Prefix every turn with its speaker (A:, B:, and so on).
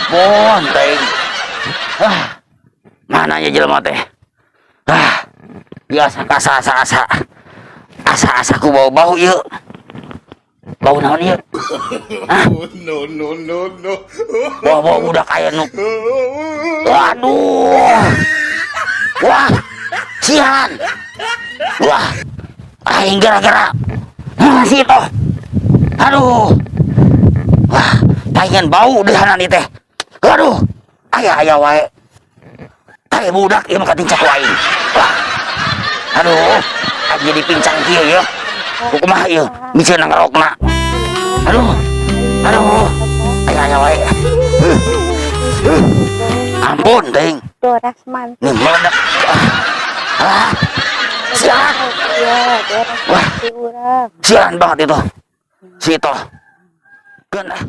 A: Ampun, teuing. Ah. Mana nya jelema teh? Ah. Biasa asa asa asa. Asa asa ku bau-bau ieu. Bau naon ieu? Ah.
B: No, no, no, no.
A: Bau-bau budak aya nu. Waduh. Wah. Sialan. Wah. Aing gara-gara. Ah, si itu. Aduh. Wah, pengen bau deuhanan ieu teh. Aduh. Aya aya wae. Kayak budak ieu mah katincak ku aing. Wah. Aduh, aing jadi pincang kieu ya. Kumaha ieu? Miceun ngerokna. Aduh. Aduh. Aya aya wae. Ampun, teuing.
C: Doras mantu.
A: Nih meledak. Ah. Ah. Sialan.
C: Ya, doras
A: Wah.
C: Mantu urang.
A: Sialan banget itu. Si itu. Keun ah.